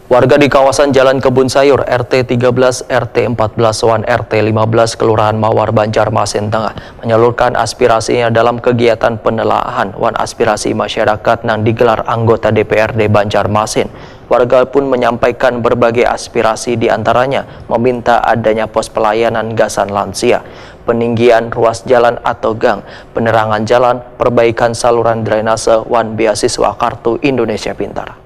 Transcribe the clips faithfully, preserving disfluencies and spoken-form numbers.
Warga di kawasan Jalan Kebun Sayur, R T tiga belas, R T empat belas, wan R T lima belas, Kelurahan Mawar, Banjarmasin Tengah, menyalurkan aspirasinya dalam kegiatan penelaahan wan aspirasi masyarakat nang digelar anggota D P R D Banjarmasin. Warga pun menyampaikan berbagai aspirasi, di antaranya meminta adanya pos pelayanan gasan lansia, peninggian ruas jalan atau gang, penerangan jalan, perbaikan saluran drainase, wan beasiswa Kartu Indonesia Pintar.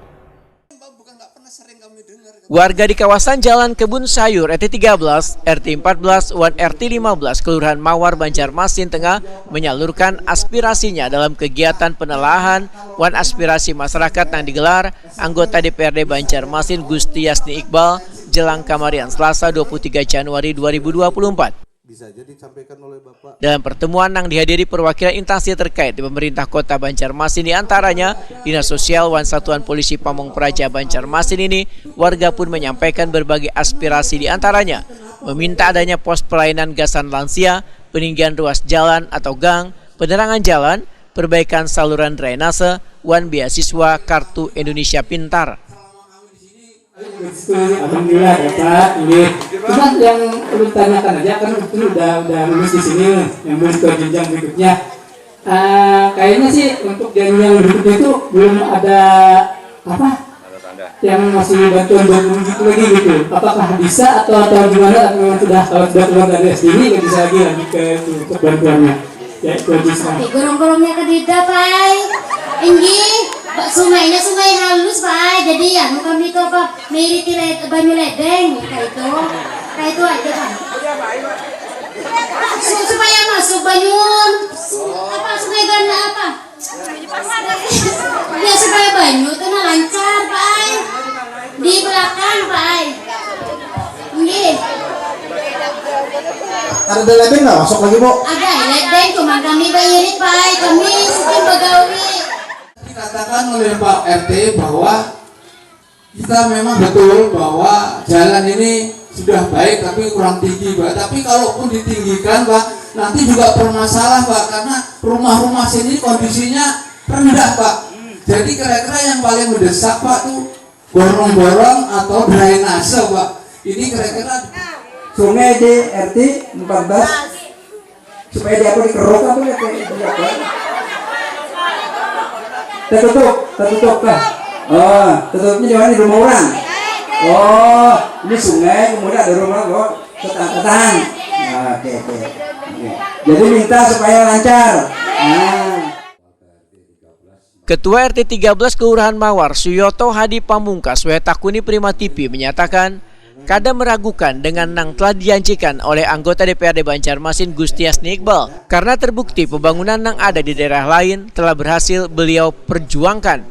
Warga di kawasan Jalan Kebun Sayur, R T tiga belas, R T empat belas, wan R T lima belas, Kelurahan Mawar, Banjarmasin Tengah, menyalurkan aspirasinya dalam kegiatan penelaahan wan aspirasi masyarakat yang digelar anggota D P R D Banjarmasin Gusti Yasni Iqbal jelang kamarian Selasa dua puluh tiga Januari dua ribu dua puluh empat. Bisa jadi disampaikan oleh Bapak. Dalam pertemuan yang dihadiri perwakilan instansi terkait di pemerintah kota Banjarmasin, di antaranya Dinas Sosial wan Satuan Polisi Pamung Praja Banjarmasin ini, warga pun menyampaikan berbagai aspirasi, di antaranya meminta adanya pos pelayanan gasan lansia, peninggian ruas jalan atau gang, penerangan jalan, perbaikan saluran drainase, wan beasiswa Kartu Indonesia Pintar. Alhamdulillah dapat ini. Cuma yang perlu ditanyakan aja kan itu udah udah lulus di sini, yang belum ke jenjang berikutnya. Uh, kayaknya sih untuk jenjang berikutnya itu belum ada apa yang masih bantuan buat gitu lagi gitu. Apakah bisa atau atau gimana atau memang sudah kalau sudah keluar dari S D ini nggak bisa lagi lanjut ke itu untuk bantuannya? Ya itu aja sih. Oke, gorong-gorongnya ke Dida, Pai. Inggih, sungainya sungai halus, Pai. Jadi ya, kami itu apa, mirip banyu ledeng, kayak itu. Kayak itu aja, Pai. Supaya masuk banyu, apa, sungai Gana apa? Ya supaya banyu itu nah lancar, Pai. Di belakang, Pai. Nggih. Ada lebeng nggak masuk lagi, Bu? Ada lebeng, cuman kami bayirit, Pai. Kami sedang begawi. Dikatakan oleh Pak R T bahwa kita memang betul bahwa jalan ini sudah baik tapi kurang tinggi, Pak. Tapi kalaupun ditinggikan, Pak, nanti juga bermasalah, Pak, karena rumah-rumah sini kondisinya rendah, Pak. Jadi kira-kira yang paling mendesak, Pak, tuh gorong-gorong atau drainase, Pak. Ini kira-kira sungai di R T empat belas supaya dia apa dikeruk apa ya kayak itu apa? Tertutup, tertutup lah. Oh, tertutupnya di mana, di rumah orang? Oh, ini sungai, kemudian ada rumah, oh, tetangga. Nah, oke, oke. Jadi minta supaya lancar. Nah. Ketua R T tiga belas Kelurahan Mawar, Suyoto Hadi Pamungkas, weh takuni Prima T V menyatakan, kada meragukan dengan nang telah dijanjikan oleh anggota D P R D Banjarmasin Gusti Yasni Iqbal, karena terbukti pembangunan nang ada di daerah lain telah berhasil beliau perjuangkan.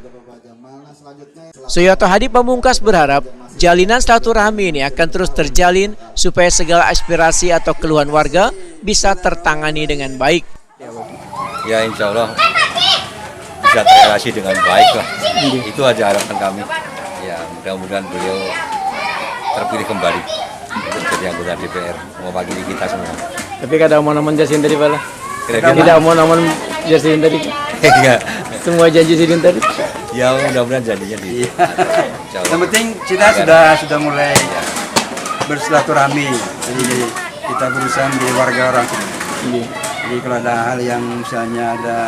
Suyoto Hadi Pamungkas berharap jalinan silaturahmi ini akan terus terjalin supaya segala aspirasi atau keluhan warga bisa tertangani dengan baik. Ya insya Allah bisa terrealisasi dengan baik lah. Itu aja harapan kami. Ya mudah-mudahan beliau terpilih kembali untuk jadi anggota D P R mewakili kita semua. Tapi kada aman-aman jasin tadi pala. Tidak aman-aman jasin tadi. Iya. Semua janji sidin tadi. Ya mudah-mudahan jadinya di. Iya. Yang penting kita sudah sudah mulai bersilaturahmi. Jadi kita berusaha menjadi warga orang sini. Iya. Jadi kalau ada hal yang misalnya ada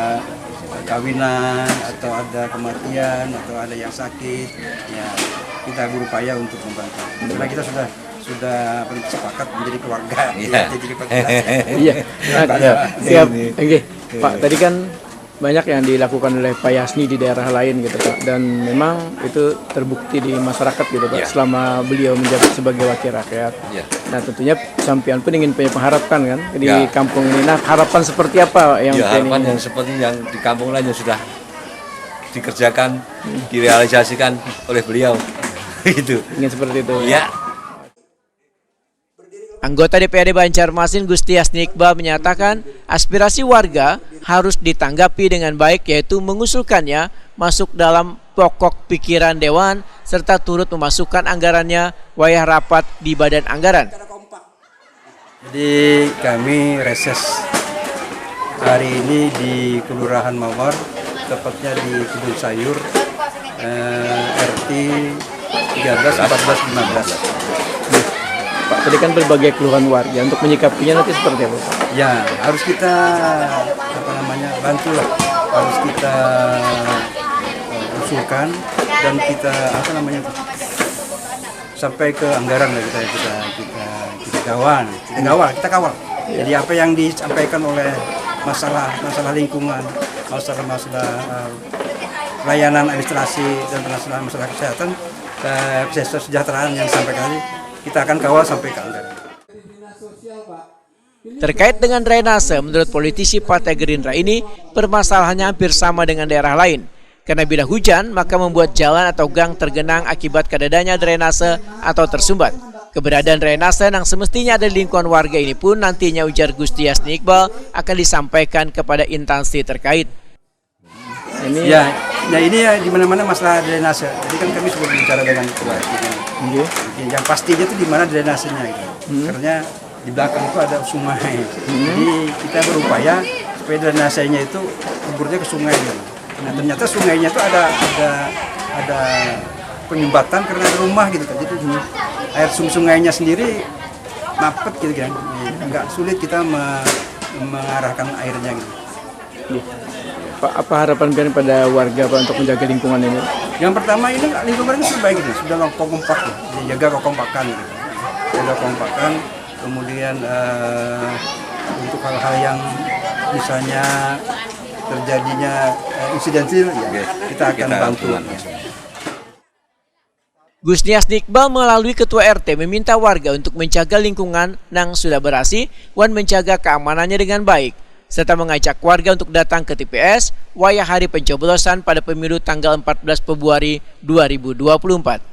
kawinan atau ada kematian atau ada yang sakit, ya kita berupaya untuk membantu. Karena kita sudah sudah sepakat menjadi keluarga. Iya. Jadi kita. Iya. Nah, siap. Oke. Pak, tadi kan banyak yang dilakukan oleh Pak Yasni di daerah lain gitu Pak, dan memang itu terbukti di masyarakat gitu Pak, ya. Selama beliau menjabat sebagai wakil rakyat. Ya. Nah tentunya sampian pun ingin punya pengharapkan kan di ya. Kampung ini. Nah harapan seperti apa yang ya, harapan ini? Yang seperti yang di kampung lain yang sudah dikerjakan, hmm. Direalisasikan oleh beliau, gitu. Ingin seperti itu. Ya. Anggota D P R D Banjarmasin Gusti Yasni Iqbal menyatakan aspirasi warga harus ditanggapi dengan baik yaitu mengusulkannya masuk dalam pokok pikiran Dewan serta turut memasukkan anggarannya wayah rapat di Badan Anggaran. Jadi kami reses hari ini di Kelurahan Mawar, tepatnya di Kebun Sayur, eh, R T tiga belas, empat belas, lima belas. Pak, tadi kan berbagai keluhan warga, untuk menyikapinya nanti seperti apa, Pak? Ya, harus kita apa namanya bantulah, harus kita eh, usulkan dan kita apa namanya tuh, sampai ke anggaran lah kita kita kita kita gawal, kita gawal, kita kawal. Jadi apa yang disampaikan oleh masalah masalah lingkungan, masalah masalah eh, layanan administrasi dan masalah masalah kesehatan, eh, kesejahteraan yang disampaikan tadi, kita akan kawal sampai ke anggaran. Terkait dengan drainase, menurut politisi Partai Gerindra ini, permasalahannya hampir sama dengan daerah lain. Karena bila hujan, maka membuat jalan atau gang tergenang akibat kadadanya drainase atau tersumbat. Keberadaan drainase yang semestinya ada di lingkungan warga ini pun nantinya, ujar Gusti Yasni Iqbal, akan disampaikan kepada instansi terkait. Ini ya, ya ini ya di mana-mana masalah drainase. Jadi kan kami sudah bicara dengan ketua R T. Nggih. Yang pastinya itu di mana drainasenya gitu. Karena di belakang itu ada sungai. Jadi kita berupaya supaya drainasenya itu kuburnya ke sungai gitu. Nah, ternyata sungainya itu ada ada ada penyumbatan karena ada rumah gitu kan. Jadi air sum sungainya sendiri mapet gitu kan. Agak sulit kita me- mengarahkan airnya gitu. Pak, apa harapan pian pada warga, Pak, untuk menjaga lingkungan ini? Yang pertama ini lingkungan ini sudah baik ini, sudah kompak ya, dijaga kekompakan gitu. Jaga kekompakan, kemudian eh, untuk hal-hal yang misalnya terjadinya eh, insidentil ya Oke, kita akan kita bantu. bantu. Gusnias Iqbal melalui Ketua R T meminta warga untuk menjaga lingkungan nang sudah berasih wan menjaga keamanannya dengan baik, serta mengajak warga untuk datang ke T P S wayah hari pencoblosan pada pemilu tanggal empat belas Februari dua ribu dua puluh empat.